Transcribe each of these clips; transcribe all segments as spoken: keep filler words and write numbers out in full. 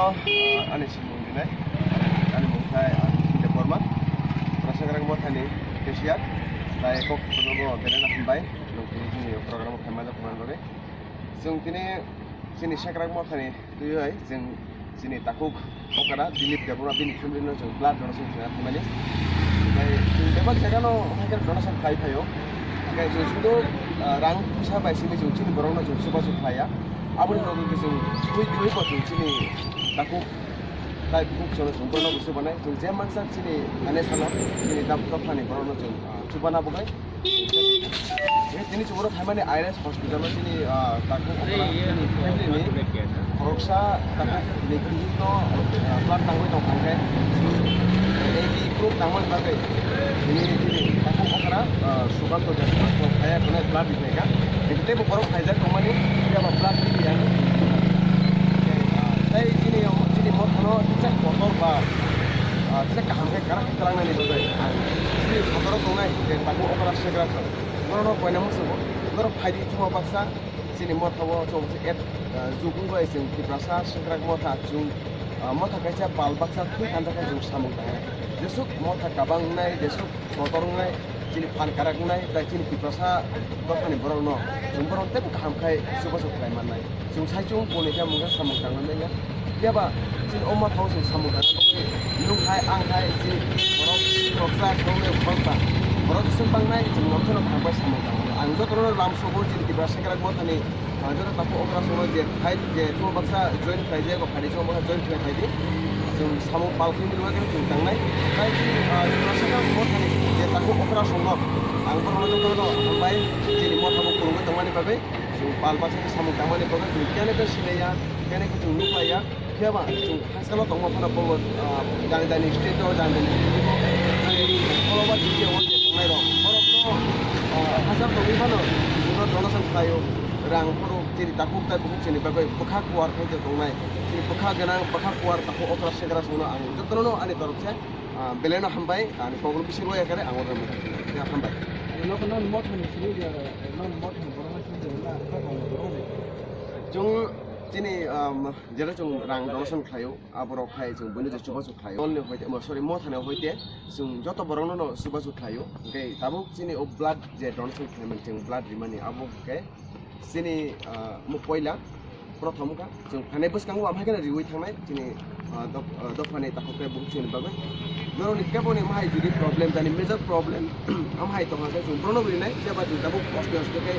Ani simung dinai, ani mung khai, ah, Debbarma, Prasangrak Mothani cashier, tai kok kono bo belai no hambai, nung tini chini program khe majak man bagwi. Chwng tini chini Sengkrak Mothani twiwi chwng chini takhuk okra Dilip Debbarma bini family no chwng blood donation khlai phaimani. Omo hai chwng bebak jaga no hai khe donation khlai phaio. Hingke chwng sudu, ah, rang puisa bai simi chwng chini borok no chwng chubachu khlaiya. Aboni ulo khe chwng twi twi bo chwng chini takhuk tai bukhuk chwng chwng borok no busu banai. Chwng je mansa chini ane salo chini dam dophani borok no chwng, ah, chubana bagwi. Tini chwng oro phaimani I R S hospital o chini, ah, takhuk okra chini family ni khoroksa takhuk ni bihik no, ah, blood tangwi tong kha hingke A B group tangmani bagwi tini chini takhuk okra, ah, Sukanto Jaswal bo phaiya khwna blood riknai kha. Tei bo borok phaijak tongmani, phiya ba blood rikya. Ah, tei chini, chini mothano kisa kotor ba, ah, kisa kaham khe kwrak khe twlangnani bagwi ang chini phataro tongnai je takhuk okra Sengkrak rok. Norok no koina muchungo, norok phaidi thuma baksa chini motha o chwng se et, ah, jukung bai chwng Tiprasa Sengkrak Motha chwng, ah, motha kaisa pal baksa thwi kanjakha chwng samung tangnai. Jesuk motha kabang wngnai, jesuk kotor wngnai, chini phan karak wngnai, tai chini Tiprasa dophani borok no chwng borok teibo kaham khai chubachu khlai mannai. Chwng sai chwng boni khe mungkha samung tangwi manya. Phiya ba chini o motha o chwng samung tangna bagwi nwng hai ang hai chini borok khoroksa khoroknwi khoroksa borok jeswk bangnai chwng nomsano kaham bai samung tango. Ang jotono lam sogo chini Tiprasa Sengkrak Mothani, ah, joto takhuk okra sogo je phai je chwng baksa join khlai je eko phaidi chwng baksa join khlai phaidi. Chwng samung pal khlai rwui khe chwng tangnai. Tai chini, ah, Tiprasa Sengkrak Mothani je takhuk okra songo ang borokno jotono hambai chini motha bo kwrwngwi tongmani bagwi. Chwng pal baksa khe samung tangmani bagwi chwng kene khe sinaiya, kene khe chwng nuklaiya, phiya ba chwng hasteo tongma phano bo, ah, jani jani state o, jani jani district o, oro ba chwng je o je tongnai rok, borok no, ah, hachal tongwi phano chwngno donation khlaio, rang phuru chini takhuk tai bukhuk chini bagwi bwkha kuwar khai je tongnai, chini bwkha gwnang, bwkha kuwar takhuk okra Sengkrak songno ang jotono no ani torok se, ah, belai no hambai, ani kok no bising waya kare ang oro hambai. Nokno motha ni simi je, nokno motha ni borok no simi je, na, na, na, na, na. Chwng chini, um, jera chwng rang donation khlaio, aborok khai chwng buino je chubachu khlaio. Dol ni hoite, mo-, sorry, motha ni hoite chwng joto borok no no chubachu khlaio. Hingke tabuk chini o blood je donation khlaimani chwng blood rimani abo hingke chini, ah, mo poila prothom wngkha. Chwng phainai bwskango amhai kheno riwi thangnai chini, ah, dop-, ah, dophani takhuk tei bukhuk chini bagwi. Norokni keboni mahai jodi problem, jani major problem, amhai tongkha khe chwng bono rinai, jeba chwng tabuk hoste hoste khe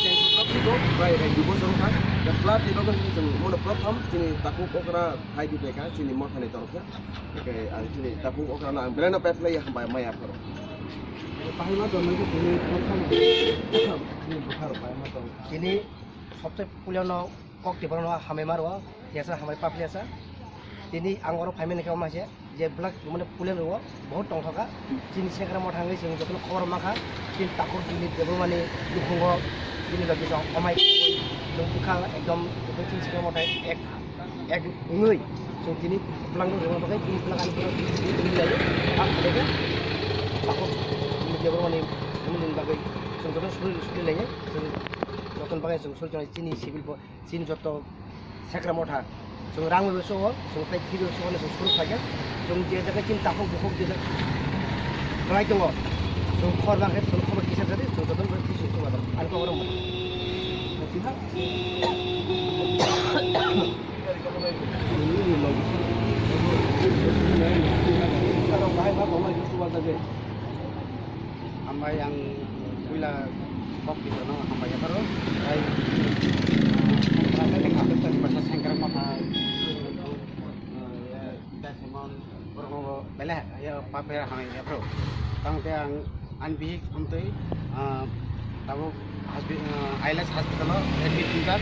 chwng tabuk bai rai dubo chwng kha. Khe blood ni bagwi chwng mono prothom chini takhuk okra hai di bai kha chini mothani torokhe. Khe ang chini takhuk okra no ang belai no pai phlai hambai maya phoro. Bahai ma tongmani khe chini prothom chini bwkha rok bahai ma tong. Chini sobse puila no kok twi borok no hambai ma rwo, tiyasa hambai pa phiyasa. Tini ang oro phaimani khe omo hai se je blood mane pulen rwo, bohut tongthok kha. Chini Sengkrak Motha wngwi chwng jotono khobor ma kha. Chini takhuk Dilip Debbarmani nukhungo bini logi tong omai chwng bwkha ekdom chini Sengkrak Motha ek, ek wngwi chwng tini bwlangno rwna bagwi tini bwlang ani bwlang tini tini laio. Ang khe takhuk Dilip Debbarmani mwnwini bagwi chwng jotono suri suri lainai. Chwng jotono bagwi chwng suri chini civil bo Chini joto Sengkrak Motha, chwng rang bai sugo, chwng tei thwi bai sugo, chwng suru khlaikha. Chwng je jaga chini takhuk bukhuk je jaga belai tongo, chwng khor bang khe, chwng khor bai kisa jadi, chwng joto bai kisa chwng adam. Ani kok rom. Bahai ma tongmani khe chubajago. Hambai ang puila kok twi no hambai yapharo. Tai, ah, Sengkrak Motha, ah, ya, Dasimon, borok belai ya, paper hambai yapharo. Tang te ang ani bihik hamtwi, ah, tabuk hospi-, ah, I L S hospital o admit wngkha.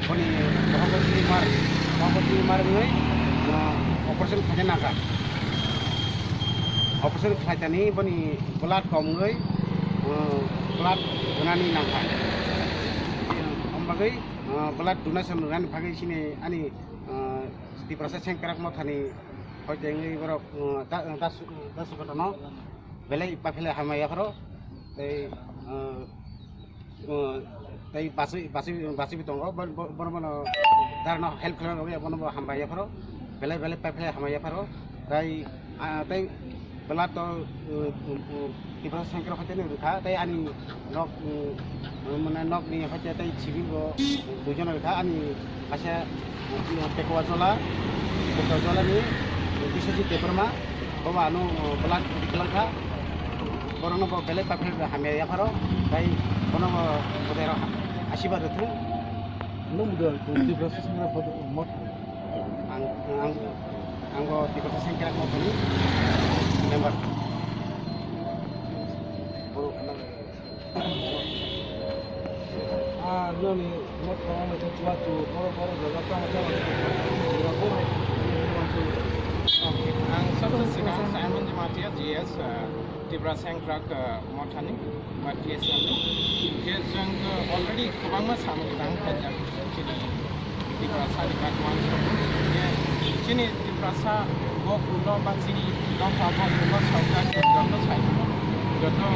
Boni bohongo tumor, bohongo tumor wngwi, ah, operation khaina nangkha. Operation khlaitani boni blood kom wngwi, ah, blood donani nangkha. Om bagwi, ah, blood donation rwnani bagwi sini ani, ah, Tiprasa Sengkrak Mothani hoite wngwi borok, ah, da-, da-, da sukato no belai paphele hamya yapharo tei, ah, ah, tei basui, basui, basui tongo, bo-, bo-, bono bono Darano help khlaina bagwi abono bo hambai yapharo, belai belai paiphlai hambai yapharo, tai, ah, tai bwla to, uh, uh, uh, Tiprasa sengkrak hoite ni rwkha, tai ani nok, uh, uh, mane nokni hoite tai sibing bo duijon rwkha, ani kaisa, uh, Pekwa Jola, Pekwa Jola ni Biswajit Debbarma, bo ano, uh, bwla kwlangkha, borokno bo belai paiphlai hamya yapharo, tai bono bo bodai rok asibad rwthung. Nung bo Tiprasa sengkrak hoite mot. Ang, ang, ang bo Tiprasa sengkrak mothani member. Borok Ah, noni motha ang motha chua chu, boro boro jaga tamo tamo. Ang sabse sikang Simon Jamatia, G S, ah, Tiprasa sengkrak, ah, mothani, ba T S M ni. Hingke jang, ah, already kwbangma samung tang khaijak chini Tiprasa ni bagwi uansuk. Hingke chini Tiprasa bo ulo ba chini dopha bo ulo sorkar joto sai joto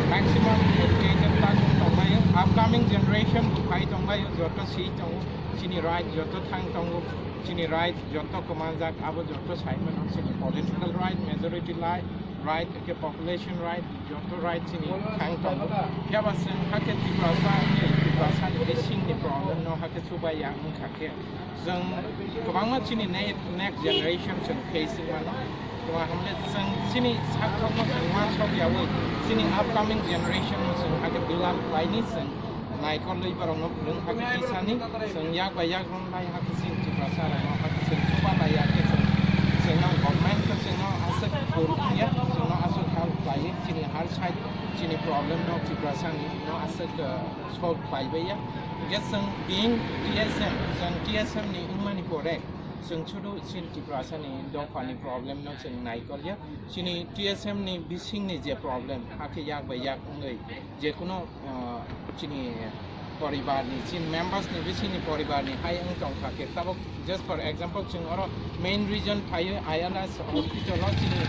maximum educated class tonglaio, upcoming generation bo phai tonglaio, joto si tongo, chini right joto thang tongo, chini right joto kwmanjak, abo joto sai mano, chini political right, majority right, right, ke population right, joto right chini thang tongo. Phiya ba chwng hakhe Tiprasa, Tiprasa ni bising ni problem no hakhe chubai ya wngkha khe. Chwng kwbangma chini ne-, next generation chwng facing mano. Kwbang hamle chwng chini saktharno chwng uansuk yawi, chini upcoming generation no chwng hakhe build up khlaini chwng naikolwi borokno phwrwng hakhe tisani chwng yak bai yak romlai hakhe chini Tiprasa rokno hakhe chwng chuba lai ya khe chwng, chwngno government khe chwngno aswk phwrwng ya, chwngno aswk help khlaiwi chini har side chini problem no Tiprasa ni no aswk, uh, solve khlaibai ya. Hingke chwng being T S M, chwng T S M ni wngmani pore, chwng sudu chini Tiprasa ni dopha ni problem no chwng naikolya. Chini T S M ni bising ni je problem, hakhe yak bai yak wngwi, je kuno, ah, chini poribar ni, chini members ni bising ni poribar ni hai wng tong kha khe, tabuk just for example, chwng oro main reason phaio I L S hospital o chini,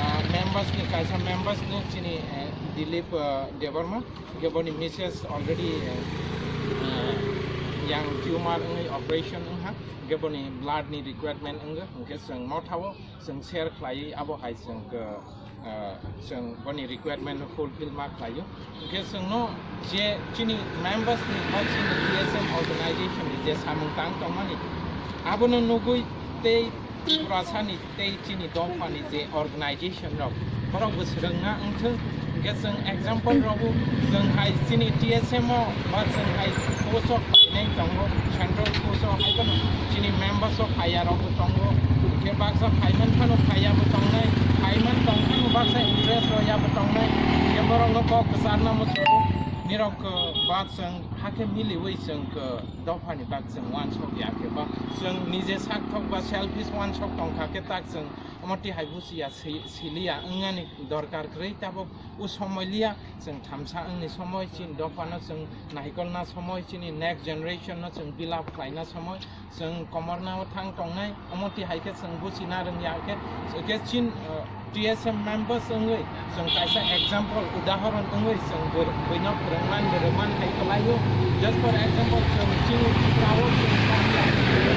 ah, members ni, kaisa members ni chini, eh, Dilip, ah, Debbarma. Hingke boni misses already, eh, eh, yang tumor wngwi operation wngha, hingke boni blood ni requirement wngkha, hingke chwng mothao chwng share khlaiwi abo hai chwng, eh, chwng boni requirement no fulfill ma khlaio. Hingke chwngno je chini members ni ba chini T S M organization ni je samung tang tongmani abono nugwi tei Tiprasa ni tei chini dopha ni je organization rok, borok bo swrwngna wngthwng. Hingke chwng example rok bo, chwng hai chini T S M o ba chwng hai post o khlainai tongo, central post o hai phano chini members o phaiya rok bo tongo. Hingke baksa phaiman phano phaiya bo tongnai, phaiman tong phano baksa interest rwya bo tongnai. Hingke borok no kok kwcharna muchungo, nirok, eh, ba chwng hakhe miliwi chwng, eh, dopha ni bak chwng uansuk ya khe ba chwng nije sakthok ba selfish uansuk tong kha khe tak chwng omo tihai buchiya si-, siliya wngnani dorkar kwrwi. Tabuk o somoi liya, chwng thamsa wngni somoi, chini dophano chwng naikolna somoi, chini next generation no chwng build up khlaina somoi, chwng komorna o thang tongnai, omo tihai khe chwng buchina rwngya khe, khe chin, uh, T S M members wngwi chwng kaisa example, udahoron wngwi chwng bor-, buino phwrwngman, rwman hai kwlaio. Just for example, chwng chini Tripura o chwng chakya,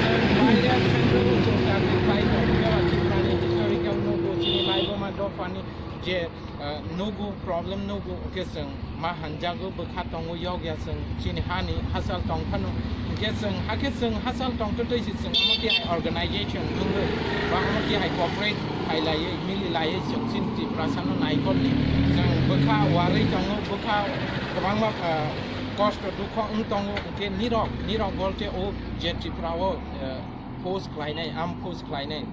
chwng baire central o chwng chakri khlai tong, phiya ba Tripura ni historical nugo, chini laibuma dophani je, uh, nugo, problem nugo, hwnkhe chwng ma hanjago, bwkha tongo, yokya chwng chini hani hachal tong phano, hwnkhe chwng hakhe chwng hachal tong twtwi se chwng omo tihai organization wngwi ba omo tihai cooperate khailaiwi, mililaiwi chwng chini Tiprasano naikolni chwng bwkha warwi tongo, bwkha kwbangma, ah, kosto dukho wng tongo, hwnkhe nirok, nirok bolte o je Tripura o, eh, post khlainai, am post khlainai,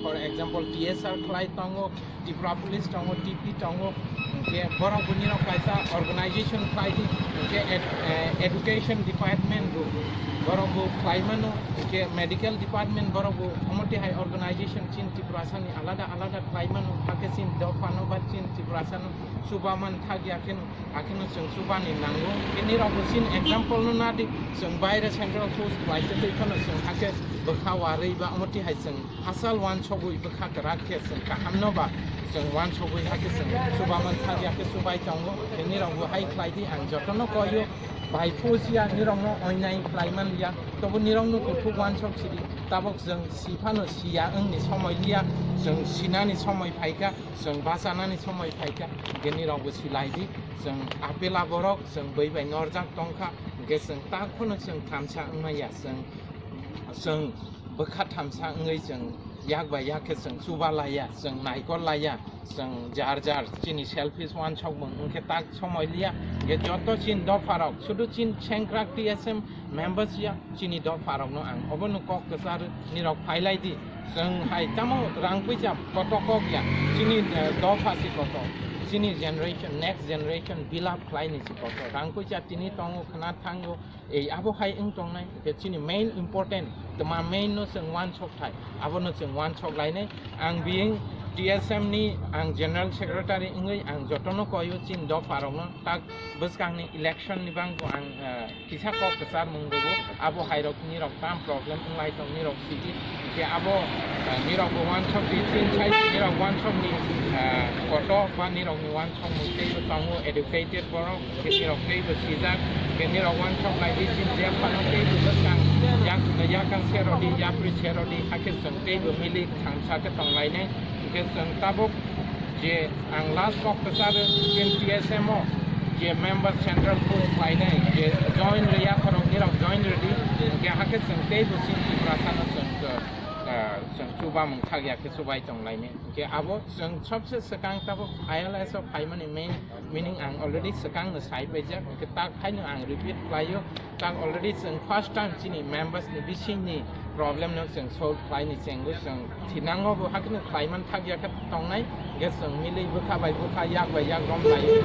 for example, T S R khlai tongo, Tripura Police tongo, T P tongo, hwnkhe borok bo nirok kaisa organization khlai di, hwnkhe ed-, eh, education department bo borok bo khlai mano, hwnkhe medical department borok bo omo tihai organization chin Tiprasani alada alada khlai mano, hakhe chin dophano ba chin Tiprasano chuba man thakya kheno, hakheno chwng chubani nango, khe nirok bo chin example no nadi, chwng baire central post khlai twi phano chwng hakhe bwkha warwi ba omo tihai chwng hachal uansugwi bwkha kwrak khe chwng kaham no ba chwng uansugwi hakhe chwng chuba man thakya khe chubai tongo. Khe nirok bo hai khlai di, ang jotono koio, Bai phusia nirokno oinai khlai man liya, tobo nirokno kuthuk wansok sidi. Tabok chwng si phano siya wngni somoi liya, chwng sinani somoi phaikha, chwng bachanani somoi phaikha, hwnkhe nirokbo silai di. Chwng apela borok, chwng bui bai norjak tongkha, hwnkhe chwng tak phano chwng thamsa wngmaya, chwng, chwng bwkha thamsa wngwi chwng yak bai yak khe chwng chuba laiya, chwng naikol laiya. Chwng jar jar chini selfish wansokmung wngkhe tak somoi liya. Hwnkhe joto chini dopharok, sudu chini sengkrak T S M members ya, chini dopharokno ang obono kok kwchar nirok phailai di. Chwng hai tamo rang puisa koto kok ya, chini, eh, dopha si koto, chini generation, next generation build up khlaini si koto. Rang puisa tini tongo khna thango, ei abo hai wng tongnai, hwnkhe chini main important, tma main no chwng wansok thai, abono chwng wansok lainai. Ang being T S M ni ang general secretary wngwi ang jotono koyo chini dopharokno tak bwskangni election ni bangbo ang, eh, kisa kok kwchar mung rwgo, abo hairok nirok tam problem wnglai tong nirok sidi, hwnkhe abo, eh, nirokbo wansok di chini sai nirok wansokni, eh, koto ba nirokni wansok mung teibo tongo educated borok. Hwnkhe nirok teibo sijak, hwnkhe nirok wansok lai di chini je phano teibo bwskang yak, yakang serodi, yapri serodi, hakhe chwng teibo milik thamsa khe tonglainai. Hwnkhe chwng tabuk je ang last kok kwcharo chini T S M o je member central post khlainai, je join rwya khorok nirok join rwdi, hwnkhe hakhe chwng teibo chini Tiprasano chwng, ah, chwng chubamung thakya khe chubai tonglainai. Hwnkhe abo chwng sobse swkang tabuk I L S o phaimani main meaning ang already swkangno sai paijak, hwnkhe tak haino ang repeat khlaio, tak already chwng first time chini members ni bisingni problem no chwng solve khlaini chengwi chwng thinango bo hakhe no khlaiman thakya khe tongnai, hwnkhe chwng milwi bwkha bai bwkha yak bai yak romlaio,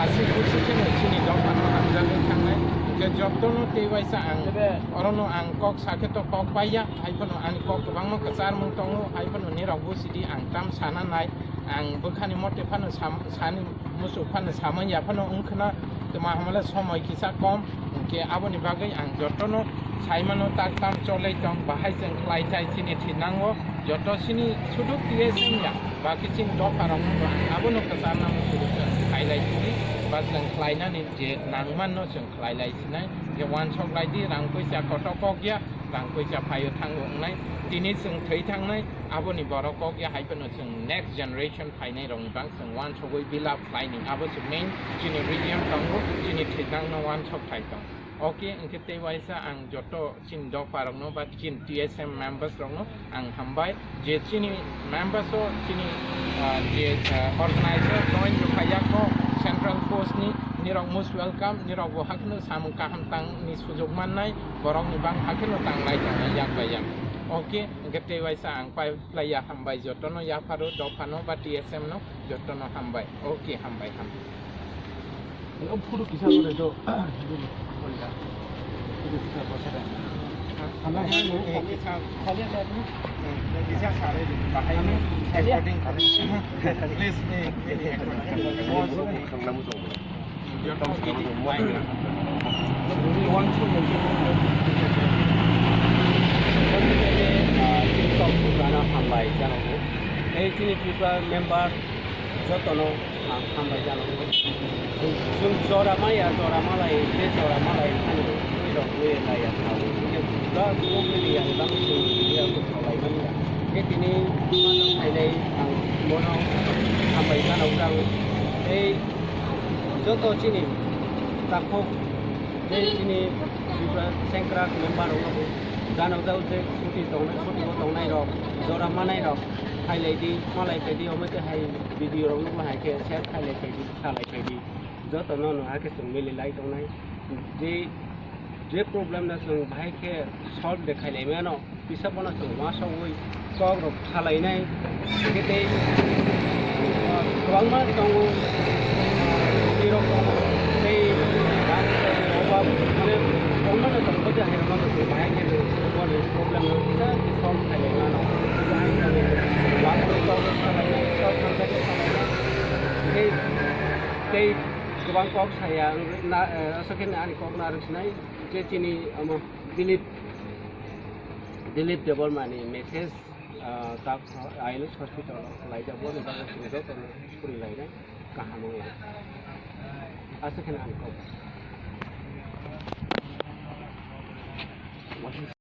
aswk bwswk kheno chini dophano hamjagwi thangnai, hwnkhe jotono tei waisa ang orono ang kok sakhe to kok paiya, hai phano ani kok kwbangma kwcharmung tongo, hai phano nirok bo sidi ang tam sana nai, ang bwkhani mote phano sam-, sani muchuk phano samani ya phano wngkhwna, tma hamle somoi kisa kom, hwnkhe aboni bagwi ang jotono saimano tak tam cholai tong, bahai chwng khlai chai chini thinango, joto chini suduk T S M ya, baki chini dopharokno bo ang abono kwcharna muchuk chwng khailai sini, ba chwng khlainani je nangmanno chwng khlailai sinai, je wansok lai di, rang puisa koto kok ya, rang puisa phaio thango wngnai, tini chwng thwi thangnai, aboni borok kok ya hai phano chwng next generation phainai rokni bang chwng wansogwi build up khlaini, abo se main chini region tongo, chini thwinangno wansok thai tong. Ok, hwnkhe tei waisa ang joto chini dopharokno ba chini T S M members rokno ang hambai, je chini members o chini, ah, je, ah, organizer join rwkha yakno central post ni, nirok most welcome, nirok bo hakno samung kaham tangni sujok mannai, borokni bang hakhe no tanglai tongnai yak bai yak. Ok, hwnkhe tei waisa ang pai phlai ya hambai jotono yapharo dophano ba T S M no jotono hambai. Ok, hambai, hambai. Ang photo kisa gore do. Photo kisa bwsa da. Hambai. Kisa sare bahai recording kare. Please, eh, eh, eh. Hambai jano. Ei chini Tripura member jotono ang hambai jano. Chwng jora maya, jora malai, je jora malai, ani rok wi laya thawi. Ga go mili yang bang chwng ya ko thawi mani. Ke tini ma no thainai ang bono hambai jano. Ei joto chini takhuk, tei chini Tripura sengkrak member rokno bo jano jao je chuti tongnai, chuti o tongnai rok, jora manai rok, khailai di, malai khaidi, omo khe hai video rokno bo hai khe share khailai khaidi, khalai khaidi, joto no no hai khe chwng mili lai tongnai. Je, je problem no chwng bahai khe solve de khailai mano. Kisa bono chwng uansugwi kok rok salainai, hwnkhe tei, ah, kwbangma tongo, ah, twi rok tongo, tei mane kwbangma no tongo, tei hai rok no chwng bahai khe boni problem no kisa solve khailai mano. Bahai khe uansugwi kok rok salainai, kok rok salainai, tei, tei kwbang kok saya na, eh, aswk khe ani kok narwk sinai, je chini omo Dilip, Dilip Debbarmani message, ah, tak I L S hospital o khlaijak, boni bagwi chwng jotono suri lainai kaham wng lai. Aswk khe ang kok.